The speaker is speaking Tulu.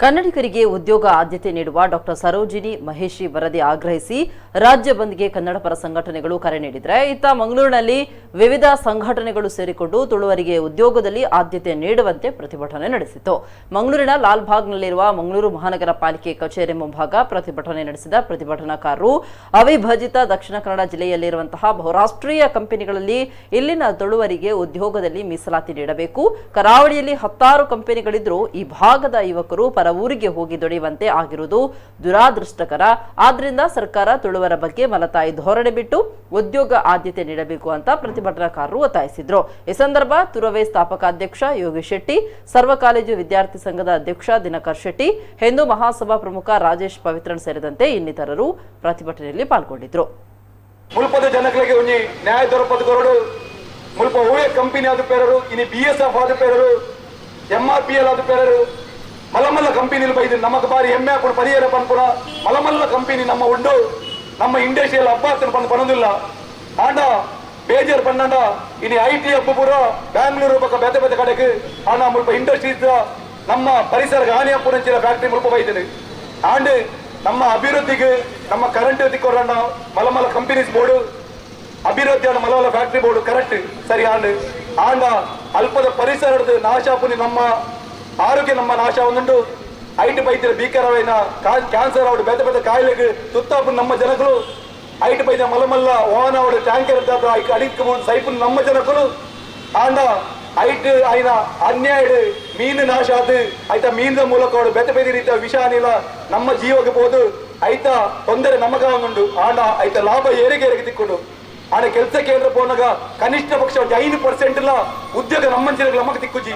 ಕನ್ನಡಿಗರಿಗೆ ಉದ್ಯೋಗ ಆದ್ಯತೆ ನೀಡುವ ಡಾಕ್ಟರ್ ಸರೋಜಿನಿ ಮಹೇಶಿ ವರದಿ ಆಗ್ರಹಿಸಿ ರಾಜ್ಯ ಬಂದ್ಗೆ ಕನ್ನಡ ಪರ ಸಂಘಟನೆಗಳು ಕರೆ ನೀಡಿದರೆ, ಇತ್ತ ಮಂಗಳೂರಿನಲ್ಲಿ ವಿವಿಧ ಸಂಘಟನೆಗಳು ಸೇರಿಕೊಂಡು ತುಳುವರಿಗೆ ಉದ್ಯೋಗದಲ್ಲಿ ಆದ್ಯತೆ ನೀಡುವಂತೆ ಪ್ರತಿಭಟನೆ ನಡೆಸಿತು. ಮಂಗಳೂರಿನ ಲಾಲ್ಬಾಗ್ನಲ್ಲಿರುವ ಮಂಗಳೂರು ಮಹಾನಗರ ಪಾಲಿಕೆ ಕಚೇರಿ ಮುಂಭಾಗ ಪ್ರತಿಭಟನೆ ನಡೆಸಿದ ಪ್ರತಿಭಟನಾಕಾರರು, ಅವಿಭಜಿತ ದಕ್ಷಿಣ ಕನ್ನಡ ಜಿಲ್ಲೆಯಲ್ಲಿರುವಂತಹ ಬಹುರಾಷ್ಟ್ರೀಯ ಕಂಪನಿಗಳಲ್ಲಿ ಇಲ್ಲಿನ ತುಳುವರಿಗೆ ಉದ್ಯೋಗದಲ್ಲಿ ಮೀಸಲಾತಿ ನೀಡಬೇಕು. ಕರಾವಳಿಯಲ್ಲಿ ಹತ್ತಾರು ಕಂಪನಿಗಳಿದ್ರೂ ಈ ಭಾಗದ ಯುವಕರು ಪರ ಊರಿಗೆ ಹೋಗಿ ದುಡಿಯುವಂತೆ ಆಗಿರುವುದು ದುರಾದೃಷ್ಟಕರ. ಆದ್ರಿಂದ ಸರ್ಕಾರ ತುಳುವರ ಬಗ್ಗೆ ಮಲತಾಯಿ ಧೋರಣೆ ಬಿಟ್ಟು ಉದ್ಯೋಗ ಆದ್ಯತೆ ನೀಡಬೇಕು ಅಂತ ಪ್ರತಿಭಟನಾಕಾರರು ಒತ್ತಾಯಿಸಿದ್ರು. ಈ ಸಂದರ್ಭ ತುರವೆ ಸ್ಥಾಪಕಾಧ್ಯಕ್ಷ ಯೋಗೇಶ್ ಶೆಟ್ಟಿ, ಸರ್ವ ಕಾಲೇಜು ವಿದ್ಯಾರ್ಥಿ ಸಂಘದ ಅಧ್ಯಕ್ಷ ದಿನಕರ್ ಶೆಟ್ಟಿ, ಹಿಂದೂ ಮಹಾಸಭಾ ಪ್ರಮುಖ ರಾಜೇಶ್ ಪವಿತ್ರನ್ ಸೇರಿದಂತೆ ಇನ್ನಿತರರು ಪ್ರತಿಭಟನೆಯಲ್ಲಿ ಪಾಲ್ಗೊಂಡಿದ್ರು. ಮುಲ್ಪದ ಜನಗಳಿಗೆ ಒಂಜಿ ನ್ಯಾಯ ದೊರಪದ ಕೊರಡು. ಮುಲ್ಪ ಓಎ ಕಂಪನಿ ಆದ ಪೇರರು, ಇನಿ ಬಿಎಸ್ಎಫ್ ಆದ ಪೇರರು, ಎಂಆರ್ಪಿಎಲ್ ಆದ ಪೇರರು, ಮಲಮಲ್ಲ ಕಂಪನಿ ಬೈದು ನಮಕ್ ಬಾರಿ ಹೆಮ್ಮೆ ಆಪುಂಡು. ಪರಿಹಾರ ಪನ್ಪುನ ಮಲಮಲ್ಲ ಕಂಪನಿ ನಮ್ಮ ಉಂಡು, ನಮ್ಮ ಇಂಡಸ್ಟ್ರಿಯಲ್ ಹಬ್ಬ ಪಂದ್ ಪನೊಂದಿಲ್ಲ. ಆಂಡ ಬೇಜಾರ್ ಪನ್ನಂಡ ಇನಿ IT hub ಪೂರ ಬ್ಯಾಂಗ್ಳೂರು ಬೊಕ್ಕ ಬೇತೆ ಬೇತೆ ಕಡೆಗೆ. ಆಂಡ ಮುಲ್ಪ ಇಂಡಸ್ಟ್ರೀಸ್ ನಮ್ಮ ಪರಿಸರ ಹಾನಿ ಆಪುನಂಚಿನ ಫ್ಯಾಕ್ಟ್ರಿ ಮುಲ್ಪ ಬೈದಿನಿ. ಆಂಡ್ ನಮ್ಮ ಅಭಿವೃದ್ಧಿಗೆ ನಮ್ಮ ಕರೆಂಟ್ ತಿಕ್ಕೊರಣ್ಣ ಮಲಮಲ್ಲ ಕಂಪನೀಸ್ ಬೋರ್ಡು, ಅಭಿವೃದ್ಧಿ ಮಲಮಲ್ಲ ಫ್ಯಾಕ್ಟ್ರಿ ಬೋರ್ಡು, ಕರೆಕ್ಟ್ ಸರಿ. ಆಂಡ್ ಆಂಡ ಅಲ್ಪದ ಪರಿಸರದ ನಾಶ ಆಪುನಿ, ನಮ್ಮ ಆರೋಗ್ಯ ನಮ್ಮ ನಾಶ ಒಂದುಂಡು. ಐಟ್ ಬೈತಿರ ಭೀಕರವೈನ ಕ್ಯಾನ್ಸರ್ ಅವಡು, ಬೇತೆ ಬೇತೆ ಕಾಯಿಲೆಗೆ ತುತ್ತಾಪು ನಮ್ಮ ಜನಗಳು. ಐಟ್ ಬೈದ ಮಲಮಲ್ಲ ವಾಹನ ಅವಡು, ಟ್ಯಾಂಕರ್ ಅಡಿಕ್ ಸೈಪು ನಮ್ಮ ಜನಗಳು. ಆಂಡ ಐಟ್ ಐನ ಅನ್ಯಾಯ ಮೀನು ನಾಶ ಆದ್ ಐತ ಮೀನಿನ ಮೂಲಕ ಅವಡು ಬೇತೆ ಬೇತೆ ರೀತಿಯ ವಿಷ ಅನಿಲ ನಮ್ಮ ಜೀವಕ್ಕೆ ಹೋದು ಐತ ತೊಂದರೆ ನಮಗ ಉಂಡು. ಆಂಡ ಐತ ಲಾಭ ಏರಿಗೆ ಏರಿಗೆ ತಿಕ್ಕೊಂಡು. ಆಂಡ ಕೆಲಸ ಕೇಂದ್ರ ಪೋನಾಗ ಕನಿಷ್ಠ ಪಕ್ಷ 5% ಉದ್ಯೋಗ ನಮ್ಮ ನಮಗ್ ತಿಕ್ಕುಜಿ.